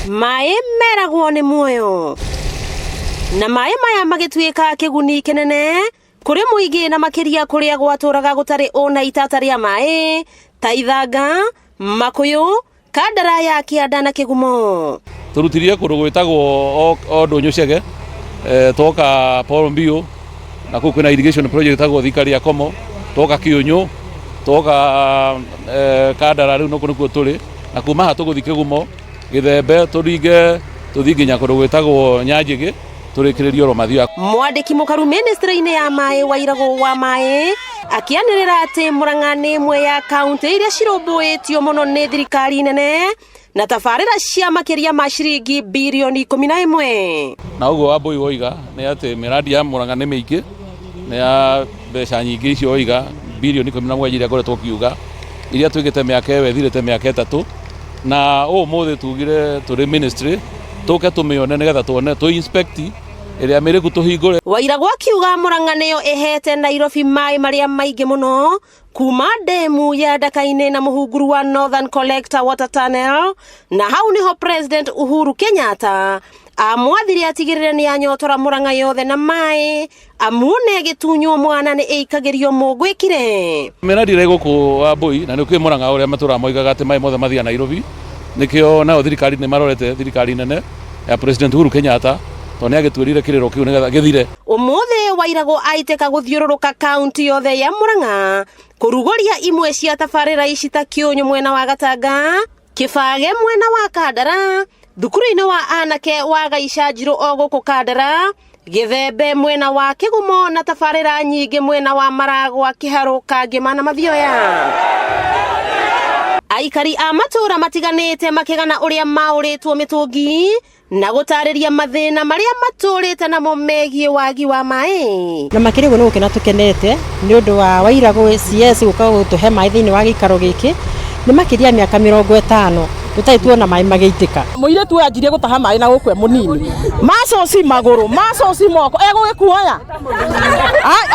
Maĩ meragwo nĩ muoyo, na maĩ maya magĩtuĩka kĩguni kĩnene kũrĩ mũingĩ na makĩria kũrĩa gwatũraga gũtarĩ ũna itata rĩa maĩ ta Ithanga, Makũyũ, Kandara ya Kĩanda na Kĩgumo. Tũrutirie kũndũ gwĩtagwo o Ndũnyũ Cege, twoka Paul Mbiũ, na kũu kwĩna irrigation project ĩtagwo Thika rĩa Komo, twoka Kĩũnyũ, twoka Kandara, rĩu nũkũ nĩkuo tũrĩ, na kuma haha tũgũthiĩ Kĩgumo, Gĩthembe, tũringe tũthiĩ nginya kũndũ gwĩtagwo Nyanjĩgĩ, tũrĩkĩrĩrie oro Mathioya. Mwandĩki mũkaru ministry-inĩ ya maĩ Wairagũ wa maĩ akĩanĩrĩra atĩ Murang'a nĩ ĩmwe ya kaunti iria cirũmbũĩtio mũno nĩ thirikari nene na tabarĩra cia makĩria ma ciringi birioni 11. Na ũguo Wambũi woiga nĩ atĩ mĩrandi ya Murang'a nĩ mĩingĩ, nĩ ya mbeca nyingĩ icio woiga birioni 17 iria ngoretwo ngiuga, iria twĩkĩte mĩaka ĩyo ĩthirĩte mĩaka 3, na ũmũthĩ tugire tũrĩ ministry tũke tũmĩone nĩgetha tuone tũ inspect ĩrĩa mĩrĩku tũhingũre. Wairagũ akiuga Murang'a nĩyo ĩhete Nairobi maĩ marĩa maingĩ mũno kuma ndemu ya Ndaka-inĩ na mũhunguru wa Northern Collector Water Tunnel, na hau niho President Uhuru Kenyatta amwathire atigĩrĩre nĩ anyotora Murang'a yothe na maĩ, amu ne gĩtunywo mwana nĩ ĩikagĩrio mũgwĩkire. Mĩrandi ĩrĩa gũkũ Wambũi na nĩ ũkĩũĩ Murang'a ũrĩa matũraga moigaga atĩ maĩ mothe mathiaga Nairobi, nĩkĩo nayo thirikari nĩ marorete thirikari nene ya President Uhuru Kenyatta tondũ nĩ agĩtuĩrire kĩrĩro kĩu nĩgetha gĩthire. Ũmũthĩ Wairagũ aitĩka gũthiũrũrũka kaunti yothe ya Murang'a kũrugũria imwe cia tabarĩra ici ta Kĩũnyũ mwena wa Gatanga, Kĩbage mwena wa Kandara, thukuru-inĩ wa anake wa Gaica Njirũ o gũkũ Kandara, Gĩthembe mwena wa Kĩgumo na tabarĩra nyingĩ mwena wa Maragwa, Kĩharũ, Kangĩma na Mathioya. Aikari a matũũra matiganĩte makĩgana ũrĩa maũrĩtwo mĩtũngi na gũtarĩria mathĩna marĩa matũrĩte namo megiĩ wagi wa maĩ. Na makĩria ũguo nĩ gũkena tũkenete nĩ ũndũ wa Wairagũ CS gũka gũtũhe maĩ thĩinĩ wa gĩikaro gĩkĩ. Nĩ makĩria ya mĩaka 50 tũtarĩ tuona maĩ magĩitĩka. Mũirĩtu ũyũ anjirie gũtaha maĩ na gũkũ e mũnini, macoci magũrũ, macoci moko, egũgĩkuoya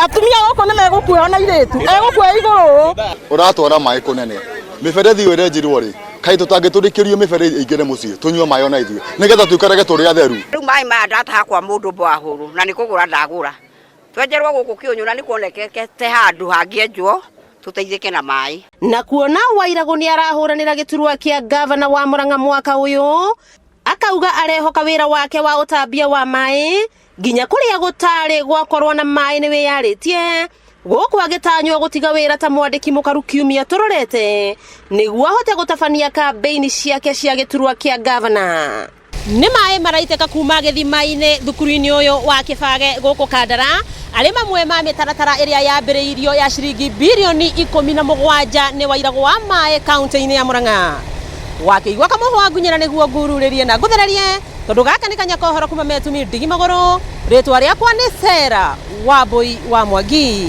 atumia gũkũ nĩ megũkuoya ona airĩtu, egũkuoya igũrũ. Ũratwara maĩ kũnene, mĩberethi ĩyo ĩrenjirwo rĩ, kaĩ tũtangĩtũrĩkĩrio mĩberethi ĩingĩre mũciĩ tũnyue maĩ ona ithuĩ nĩgetha tũikarage tũrĩ atheru. Rĩu maĩ maya ndataha kwa mũndũ mbahũrũ na nĩ kũgũra ndagũra, twenjerwo gũkũ Kĩũnyũ na nĩ kuonekete handũ hangĩenjwo tũteithĩke na maĩ. Na kuona Wairagũ nĩ arahũranĩra gĩturwa kĩa gavana wa Murang'a mwaka ũyũ, akauga arehoka wĩra wake wa ũtambia wa maĩ nginya kũrĩa gũtarĩ gwakorwo na maĩ nĩ wĩyarĩtie, gũkũ agĩtanywo gũtiga wĩra ta mwandĩki mũkaru kiumia tũrorete nĩguo ahote gũtabania kambĩini ciake cia gĩturwa kĩa gavana. Nĩ maĩ maraitĩka kuma gĩthima-inĩ thukuru-inĩ ũyũ wa Kĩbage gũkũ Kandara, arĩ mamwe ma mĩtaratara ĩrĩa yambĩrĩirio ya ciringi birioni 17 nĩ Wairagũ wa maĩ kaunti-inĩ ya Murang'a. Wakĩigua kamũhwa ngunyĩra nĩguo ngururĩrie na ngũthererie, tondũ gaka nĩ kanya kohoro kuma Metumi Ndigi Magũrũ. Rĩtwa rĩakwa nĩ Sarah Wambũi wa Mwangi.